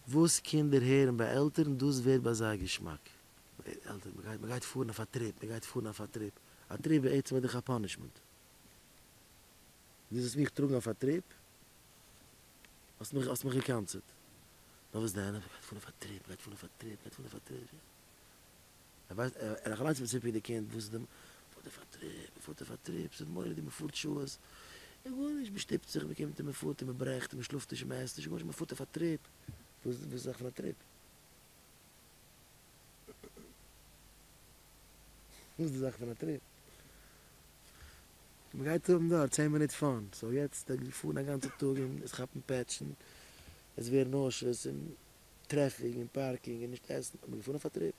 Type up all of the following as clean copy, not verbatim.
וואס קינדער הערן ביי עלטערן דאס ווערט ביי זיי געשמאק. עלטערן, מ'גייט מ'גייט פארן אויף א טריפ, מ'גייט פארן אויף א טריפ, א טריפ בעצם איז דאך א punishment. דו זאלסט מיך טראגן אויף א טריפ? האסט מיך האסט מיך געקנס'עט. נאר וואס דען? מ'גייט פארן אויף א טריפ, מ'גייט פארן אויף א טריפ, מ'גייט פארן אויף א טריפ. ער ווייסט ער איז אליינס מצפה די קינד וואס איז די מ'פארט אויף א טריפ, מ'פארט אויף א טריפ, ס'איז מורא'דיג מ'פארט שעות, און גארנישט, מ'שטופט זיך, מ'קומט און מ'פארט און מ'ברעכט און מ'שלאפט נישט און מ'עסט נישט, גארנישט, מ'פארט אויף א טריפ, וואס איז די זאך פון א טריפ? וואס איז די זאך פון א טריפ? מ'גייט האבן דארט צען מינוט fun, so יעצט פארן א גאנצע טאג און עס כאפן פעטשן, עס ווערן nauseous און traffic און parking און נישט עסן, האט מען געפארן אויף א טריפ.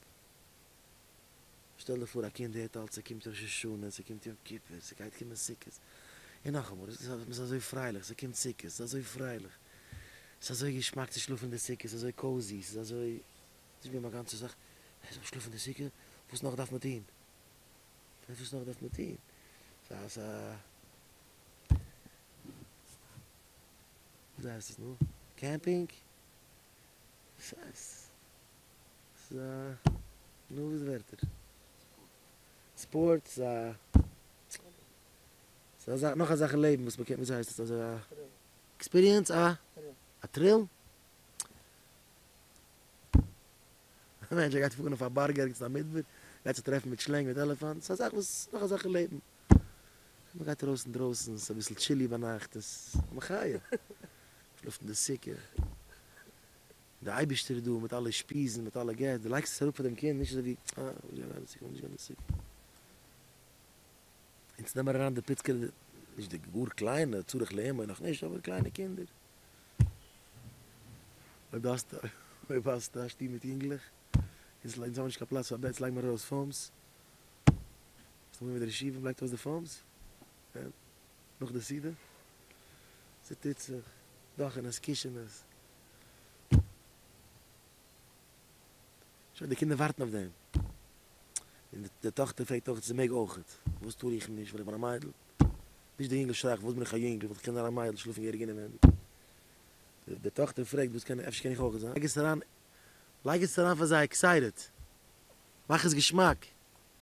שטעל דיר פאר א קינד הערט אלץ ס'קומט ראש השנה, ס'קומט יום כיפור, ס'גייט קומען סוכות, און נאכאמאל, מ'איז אזוי פרייליך, ס'קומט סוכות, ס'איז אזוי פרייליך, ס'איז אזוי געשמאק צו שלאפן אין די סוכה, ס'איז אזוי cozy, ס'איז אזוי, נישט געווען מיין גאנצע זאך, שלאפן אין די סוכה, וואס נאך דארף מען טון? וואס נאך דארף מען טון? ס'איז א. וויאזוי הייסט עס נו? camping? ס'איז א. נו וואס איז די ווערטער? ספארט ס'איז א. ס'איז א זאך נאך א זאך אין לעבן וואס מ'קען וויאזוי הייסט עס אזוי א. experience א. א thrill? א מענטש גייט פארן אויף א בארג ערגעץ אין א מדבר, גייט זיך טרעפן מיט שלענג מיט עלעפאנטן, ס'איז א זאך וואס נאך א זאך אין לעבן. מ'גייט ארויס אינדרויסן, ס'איז אביסל chilly ביינאכט, עס איז א מחיה. מ'שלאפט אין די סוכה. די אייבערשטער איז דא מיט אלע אושפיזין, מיט אלע געסט, דו לייגסט עס אראפ פאר דעם קינד, נישט אזוי ווי, אה, כ'וויל נישט גיין אין די סוכה, כ'וויל נישט גיין אין די סוכה. אונז נעמען אריין די פיצקעלע, נישט די גאר קליינע, צריך לאמו נאך נישט, אבער קליינע קינדער. אויב דו האסט אויב האסטו א שטוב מיט יונגלעך, אונז האבן נישט קיין פלאץ פאר beds לייגן מיר ארויס foams, האסט אמאל געווען מיט די ישיבה מ'לייגט אויס די foams? נאך די סעודה? ס'טוט זיך, דאכענעס, קישענעס. שוין די קינדער ווארטן אויף דעם. און די טאכטער פרעגט אויך צו זי מעג אויכעט. וואס טאר איך נישט ווייל איך בין א מיידל? נישט די יונגל שרייט וואס בין איך א יונגל וואלט איך קענען זיין א מיידל שלאפן געהעריג אינעווענדיג. די טאכטער פרעגט וואס קען אפשר קען איך אויכעט זיין. לייג עס אריין לייג עס אריין פאר זיי excited. מאך עס געשמאק.